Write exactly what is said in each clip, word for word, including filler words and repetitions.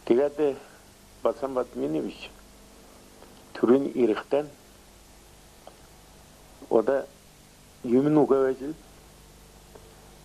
Тегәд Басан Бадьминович түрүн ирхдән ода юмн уга бәәҗ,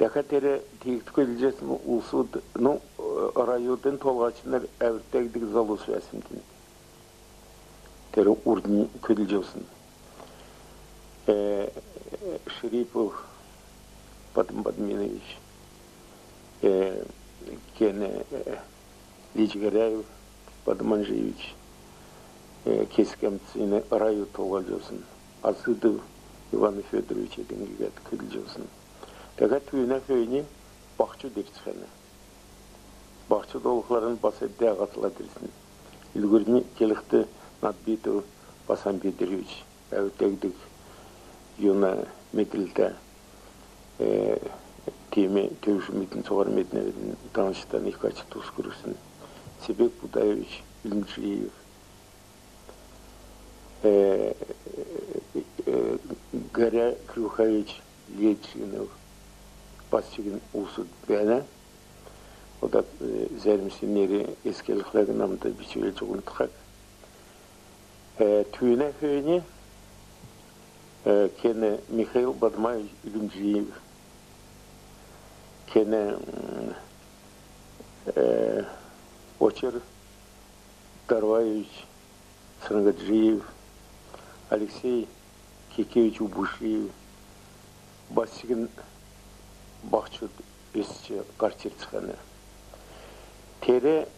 дәкәд тер тиигәд көдлҗәсн улсуд, ну, районмудын толһачнр әвртә гидг залус бәәсмн. Тер урднь көдлҗәсн. Э, Ширипов Бадм Бадьминович, э, кен, э, Личгәрәев Бадманҗиевич, э, кесг әмтн эн районд толһалҗ йовсн. Азыдов Иван Федорович эдн гиһәд көдлҗ йовсн. Тегәд түүнә хөөн баһчуд ирцхәнә. Баһчуд болхларн бас эдгә һатлад ирсн. Үлгүрнь келхд, Надбитов Басан Бедревич, әвртә гидг юн медрлтә, э, тиим төвшмүдин цуһар меднәвидн, таңһчдан ик ач-тус күргсн. Цебек Будаевич Үлмҗиев, э, э, Гәрә Крюхович Леджинов бас чигн улсуд бәәнә. Ода, э, зәрмснә нер эс келхлә намд бичҗ уга һатхаг. Э, түүнә хөөн, э, кен Михаил Бадмаевич Үлмҗиев, кен, м, э, Очр Дарваевич Цангаджиев, Алексей Кикевич Убушиев бас чигн баһчуд өсч һарч ирцхәнә. Тер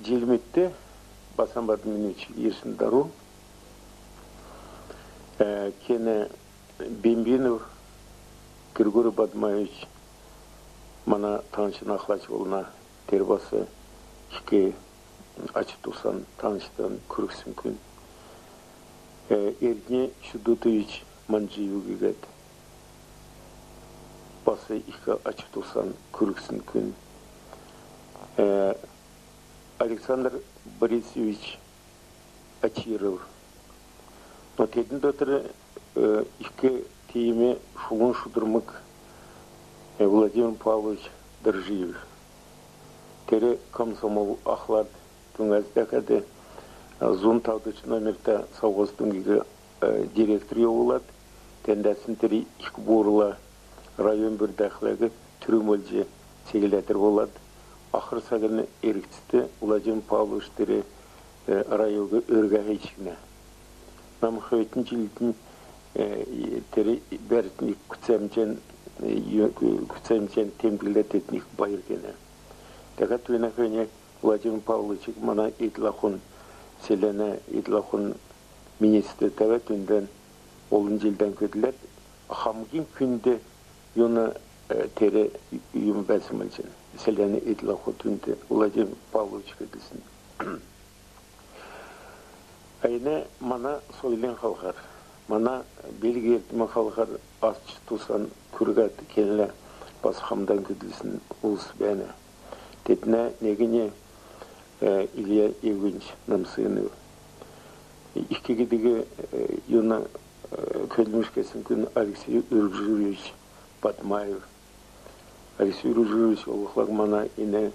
җилмүдт Басан Бадьминович ирсн дару, э, кен Бембинов Григорий Бадмаевич мана таңһчин ахлач болна. Тер бас ик ач-тусан таңһчдан күргсн күн. Э, Эрдни Чудутович Манҗиев гиһәд бас ик ач-тусан күргсн күн. Э, Александр Борисович Очиров. Но тедн дотр, э, ик тиим шулун шудрмг, э, Владимир Павлович Доржиев. Тер комсомол ахлад, дүңгәс дәкәд, э, зун тавдгч номертә совхоз дүңгиг, э, директор йовулад, тендәсн тер ик буурла, район бүрдәхләг түрүн болҗ сегләтр болад, ахр цагин эргцд Владимир Павлович тер, э, райониг өргәһәч гинә. Нам хөтн җилднь, э, тер бәртн ик күцәмҗән, э, ю-, күцәмҗән темдгләд, тедн ик байр гинә. Тегәд түүнә хөөн Владимир Павловичиг мана эдл-ахун, селәнә эдл-ахун министр тәвәд, түүндән олн җилдән көдләд, хамгин күнд юн, э, тер юм бәәсмн чигн. Селәнә эдл-ахун, түүнд Владимир Павлович көдлсн. Эн мана сойлын халхар, мана билг-эрдмин халхар ач-тусан күргәд, кенлә бас хамдан көдлсн улс бәәнә. Теднә негнь, э, Илья Евгеньевич Намсынов. Ик гидг, э, юн, э, көдлмш кесн күн Алексей Үргжурович Бадмаев. Алексей Үргжурович олхла мана эн,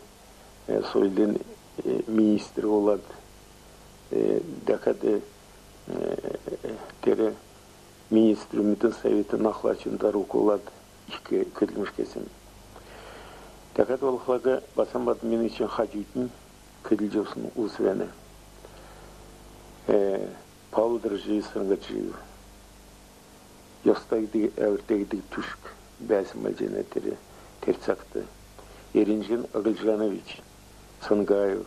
э, сойлын, э, министр болад, э, дәкәд, э, тер министрмүдин советин ахлачин дарук болад ик көдлмш кесн. Дәкәд олхла Басан Бадьминовичин хаҗуднь көдлҗ йовсн улс бәәнә. Э, Павел Доржиевич Сангаджиев. Йоста гидг, әвртә гидг түшг бәәсн болҗана тер, тер цагт. Эренҗин Аглҗанович Сангаев,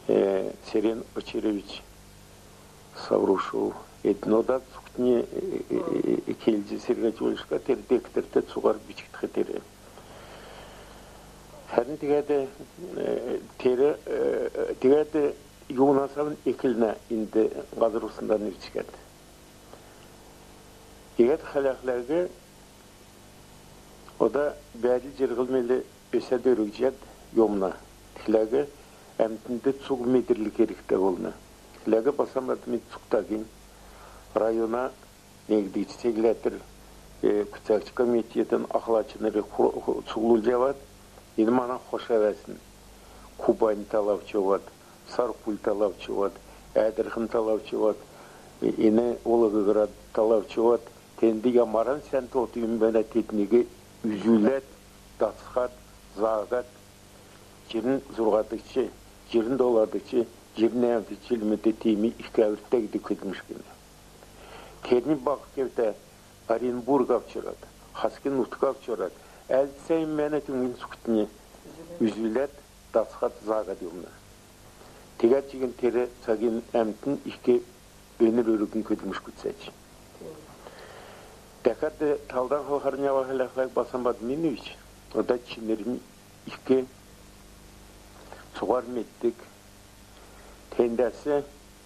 э, Церен Очирович Саврушев. Эдн ода цугтнь, э, э, э, келҗ сергәҗ болшго, тер дегтрт цуһар бичгдх тер. Хәрн тегәд, э, тер, э, тегәд юунас авн эклнә энд һазр-усндан ирчкәд. Тегәд хәләхләг ода бәәдл-җирһл мел өсәд өргҗәд йовна. Тиигхләг әмтнд цуг медрлг кергтә болна. Тиигхләг Басан Бадьмин цугтагин, района негдгч сегләтр, э, күцәгч комитетин ахлачнриг ху-, ху-, цуглулҗ авад, эн мана хоша бәәсн. Кубань тала авч йовад, Сарпуль тала авч йовад, Әәдрхн тала авч йовад, э, эн Волгоград тала авч йовад, тенд ямаран сән тоот юм бәәнә, тедниг үзүләд, дасхад, заһад, җирн зурһадгч, җирн долдгч, җирн нәәмдгч җилмүдт тиим ик әвртәгддг көдлмш гинә. Тернь баһ кевтә Оренбург авч орад, Хасгин нутг авч орад, әлдсән мана түңгин цугтнь үзүләд, дасхад, заһад йовна. Тегәд чигн тер цагин әмтн ик өнр өргн көдлмш күцәҗ. Дәкәд талдан халхарн йовхла, Басан Бадьминович, ода чинрнь ик цуһар меддг, тендәс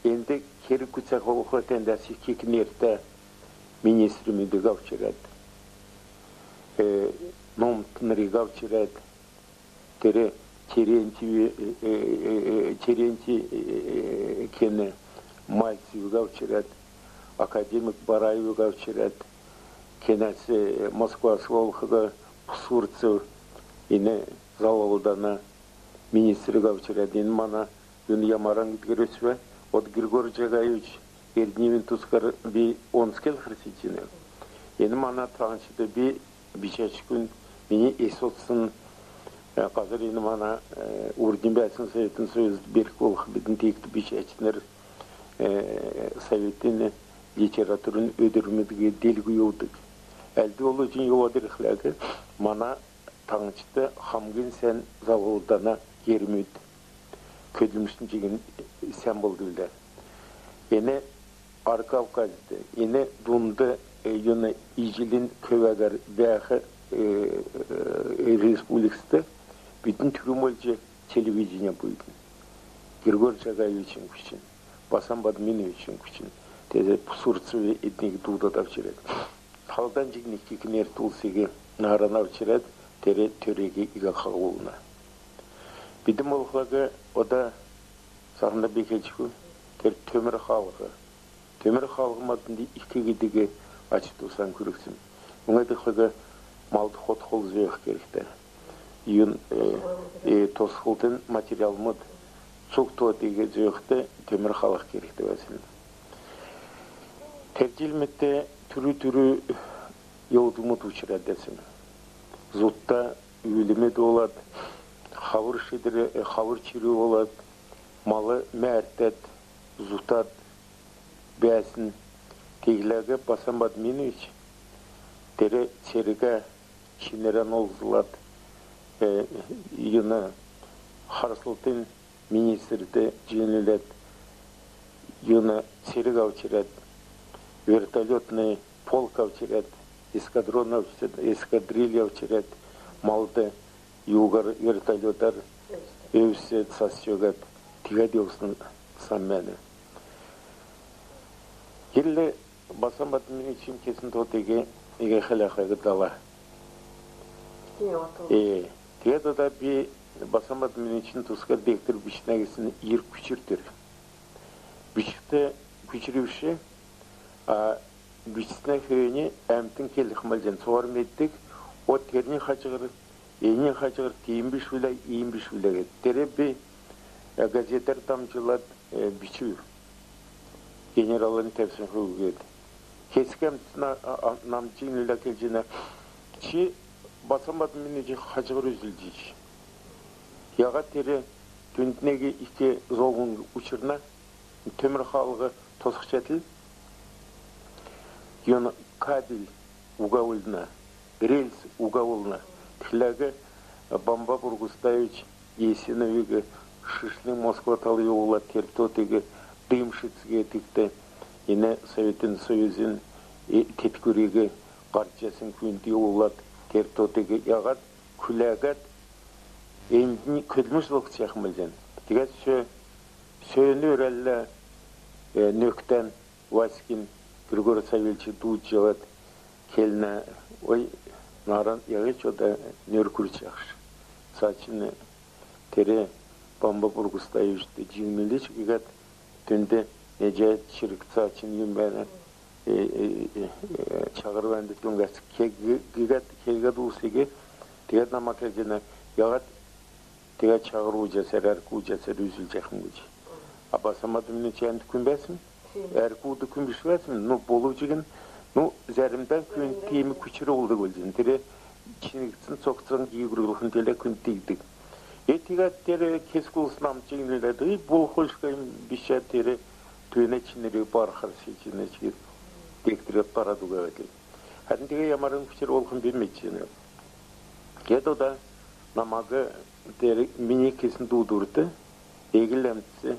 энд керг күцәх болхла, тендәс ик нертә министрмүдиг авч ирәд, э, номтнриг авч ирәд, тер Терентьев, э, э, э, Терентьев, э, э, кен, Мальцевиг авч ирәд, академик Бараевиг авч ирәд, кенәс, э, Москвас болхла Псурцев, эн залһлдана министриг авч ирәд, эн мана юн ямаран гидгәр өсв, ода Григорий Джагаевич Эрдниевин тускар би онц келхәр седҗәнәв. Эн мана таңһчд би бичәчкүн, мини эс одсн, э, һазр, эн мана, э, урднь бәәсн Советин Союзд белдх болх, бидн тиигхд бичәчнр, э, советин литературин өдрмүдиг делгрүлҗ йовдг. Әлдә олн җил йовад ирхләг, мана таңһчд хамгин сән залһлдана гермүд, көдлмшнь чигн сән болдг билә. Эн Ар Кавказд, эн дунд, э, юн, Иҗлин көвәгәр бәәх, э, э, республикст бидн түрүн болҗ телевидение бәәдг. Григорий Джагаевичин күчн, Басан Бадьминовичин күчн, тер Псурцев эдниг дуудад авч ирәд. Талдан чигн ик нертә улсиг нааран авч ирәд, тер төриг иигәд хаһулна. Бидн болхла ода цаһан би келчкү, тер төмр хаалһ. Төмр хаалһ маднд ик гидг ач-тусан күргсн. Мөңгәд гихлә малд хот-хол зөөх кергтә. Юн, э, э, тосхлтын материалмуд, цуг тоотыг зөөхд төмр хаалһ кергтә бәәсн. Тер җилмүдт түрү-түрү йовдлмуд учрагдсн. Зутта үүлмүд болад, хавр шидр, э, хавр чирү болад, мал мәртәд, зутад бәәсн. Тиигхлә Басан Бадьминович тер цергә чинрән олзлад, э, юн, харслтын министрт җиңнүләд, юн, церг авч ирәд, вертолетный полк авч ирәд, эскадрон авч ирәд, эскадрилья авч ирәд, малд юуһар, вертолетар өвсн, цас өгәд, тиигәд йовсн сам бәәнә. Гилә Басан Бадьминовичин кесн тоотыг иигәд хәләхәг дала. Э, тиигәд ода би Басан Бадьминовичин тускар дегтр бичнә гисн йир күчр төр. Бичхд күчр биш, а бичснә хөөн әмтн келх болҗана, цуһар меддг, о, тернь хаҗһр, эннь хаҗһр, тиим биш билә, иим биш билә гиһәд. Тер би, э, газетәр дамҗулад, э, бичүв. Генералын тәвсн хөөгд. Кесг әмтн на-, а-, а-, намд җиңнүләд келҗәнә: чи Басан Бадьминовичин хаҗһр үзүлҗ ич. Яһад тер, түүнд нег ик зовлң учрна, төмр хаалһ тосх чигн, юн, кабель уга болна, рельс уга болна. Тиигхлә Бамба Бургустаевич Есиновиг шишлң Москва тал йовулад, тер тоотыг дымшицг тиигхд, эн Советин Союзин, э, теткүриг һарчасн күүнд йовулад, тер тоотыг яһад, күләһәд, энднь көдлмш зогсҗах болҗана. Тиигәд сө-, сөөн өрәллә, э, нөкдән Васькин Григорий Савельич дуудҗ авад келнә: ой, нааран, яһҗ ода нөр күрҗәхш. Цаачин тер Бамба Бургустаевичд җиңнүлҗ, иигәд түүнд неҗәд чирг цаачин юм бәәнә, э, э, э, чаһр бәәнә, түүгәс кег-, гиһәд, келгәд улсиг, тиигәд намаг келҗәнә: яһад Тиигәд чаһар ууҗасар, әрк ууҗасар үзүлҗәхмн гиҗ. А Басан Бадминович әмтн күн бәәсмн. Әрк уудг күн биш бәәсмн. Ну, болв чигн, ну, зәрмдән күүнд тиим күчр болдг болҗана. Тер чинртн, цогцан гиигрүлхин төлә күүнд тиигдг. Э, тиигәд тер кесг улс намд чигнүләд, эй, болх болшго юм, бичә, тер түүнә чинриг бархар сечнә чигн дегтрәд барад уга бәәтл. Хәрнь тиигәд ямаран күчр болхин би медҗәнәв. Кед ода намаг тер мини кесн дуудврт Эгл әмтс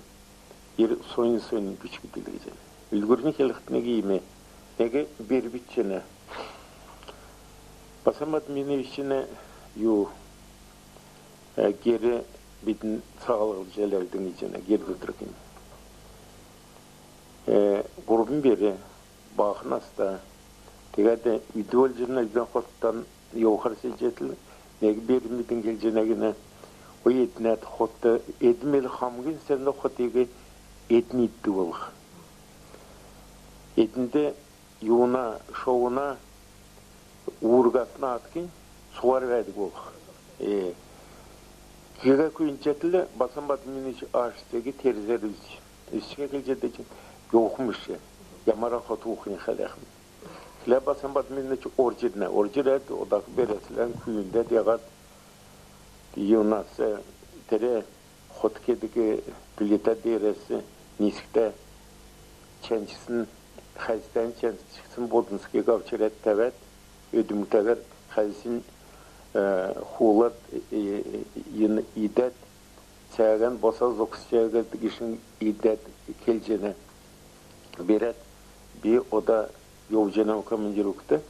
йир соньн-соньн бичгдл гиҗәнә. Үлгүрнь келхд, нег иим, нег бер бичҗәнә. Басан Бадминовичин ю, э, гер бидн цаһлҗ эләвидн гиҗәнә, гер дутркнь. Э, һурвн бер, баахн наста. Тиигәд үд болҗана, үдин хотан йовхар седҗәтл, нег бер бидн келҗәнә гинә. Ой, эднәд хот, эдмл хамгин сән хотыг эдн иддг болх. Эднд юуна, шовуна, уургасна адгнь цуһар бәәдг болх. Э, кеһә күүндҗәтл Басан Бадминович аштег терзәр үзҗ, үзҗ келҗәд, йовхмн биш, ямаран хот уухинь хәләхмн. Тиигхлә Басан Бадминович орҗ ирнә, орҗ ирәд, одак берәслән күүндәд яһад, юунас, тер хот кедг плита деерәс нисктә чәнчсн, хәзтән чәнчсн боднцгиг авч ирәд тәвәд, өдмтәһәр хәзәнәс, э, хулад, э, ин идәд, цәәһән босад зогсҗ гиһәд гишң идәд келҗәнә. Берәд, би ода йовҗанав командировкд,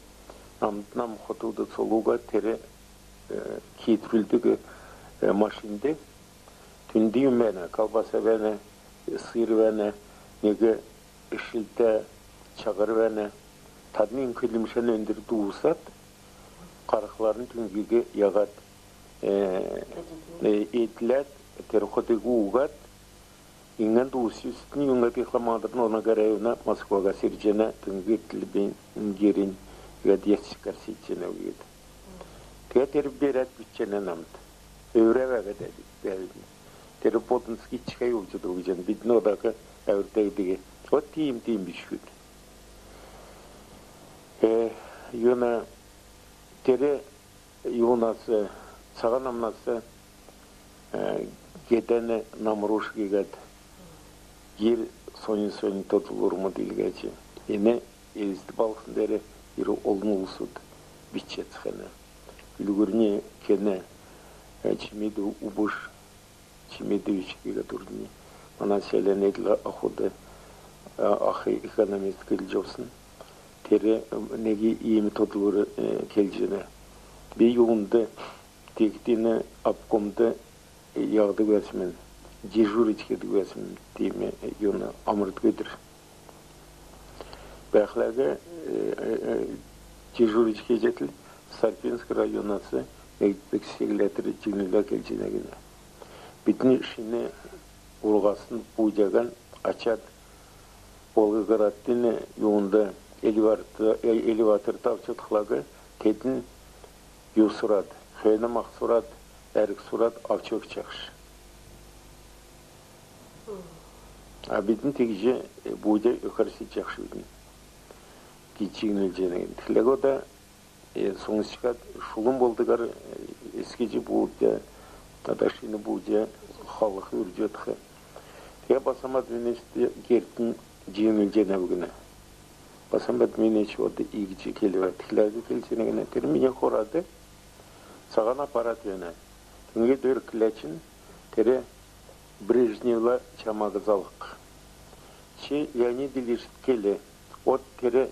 намд, нам хотуд цол уга, тер, э, киитрүлдг, э, машинд. Түүнд юм бәәнә, колбаса бәәнә, сыр бәәнә, нег шилтә чаһар бәәнә. Тадн эн көдлмшән өндр дуусад, һархларн түүгиг яһад, э, э, эдләд, тер хотыг ууһад, иигән дуусч үзтн, юңгад гихлә мадн онаг гәрәнә, Москваһас ирҗәнә, түүгиг эдл би геринь иигәд ясчкар седҗәнәв гиһәд. Тегәд тер берәд бичҗәнә намд. Өврә бәәһәд бәәвидн. Тер боднцг ичкәд йовҗ одв гиҗәнә, бидн одак әвртә идгиг. Вот тиим, тиим бичгүд. Э, юуна, тер юунас, Цаһан Амнас, э, гедән намруш гиһәд, йир соньн-соньн тодлврмуд илгәҗ. Эн Элст балһсн деер йир олн улсуд бичәцхәнә. Үлгүрнь кен, э, Чимид Убуш, Чимид Үч гиһәд урднь мана селәнә эдл-ахуд, э, ах экономист келҗ йовсн. Тер, э, нег иим тодлвр, э, келҗәнә. Би юунд, тегәд эн обкомд яһдг бәәсмн, дежурить кедг бәәсмн, тиим, э, юун, амрдг өдр. Бәәхләг, э, э, э, дежурить кеҗәтл Сарпинск районас негддг сегләтр чигнүләд келҗәнә гинә. Бидн шин урһасн пудяган ачад Волгоградтын юунд элеватор-, э, элеваторт авч одхлаг, тедн ю сурад, хөөн мах сурад, әрг сурад авч өгчәхш. А бидн тиигҗ, э, будя өгхәр седҗәхш бидн гиҗ чигнүлҗәнә. Тиигхләг ода, э, соңсчкад шулун болдгар, э, эс гиҗ будя, тада шин будя халх үрҗәтхә. Тегәд Басан Бадминович гертән чигнүлҗәнәв гинә. Басан Бадминович ода иигҗ келв, тиигхләг келҗәнә гинә, тер мини хорад цаһан аппарат бәәнә. Түүг дөрвләчн, тер Брежневла чамаг залһх. Чи Леонид Ильичд кел, от тер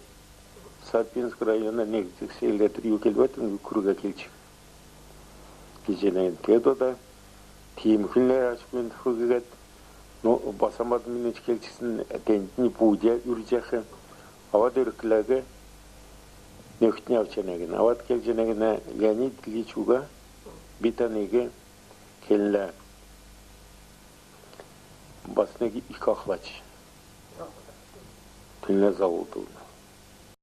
Сарпинск района негддг сегләтр ю келв, түүг күргәд келчк гиҗәнә. Тегәд ода тиим хүнлә ач күнд хүгигәд, ну, Басан Бадминович келчксн, теднь будя үрҗәх. Авад өркләг, нөкднь авчана гинә. Авад келҗәнә гинә: Леонид Ильич уга, би таныг, келнлә, бас нег ик ахлач, түүнлә заллдв.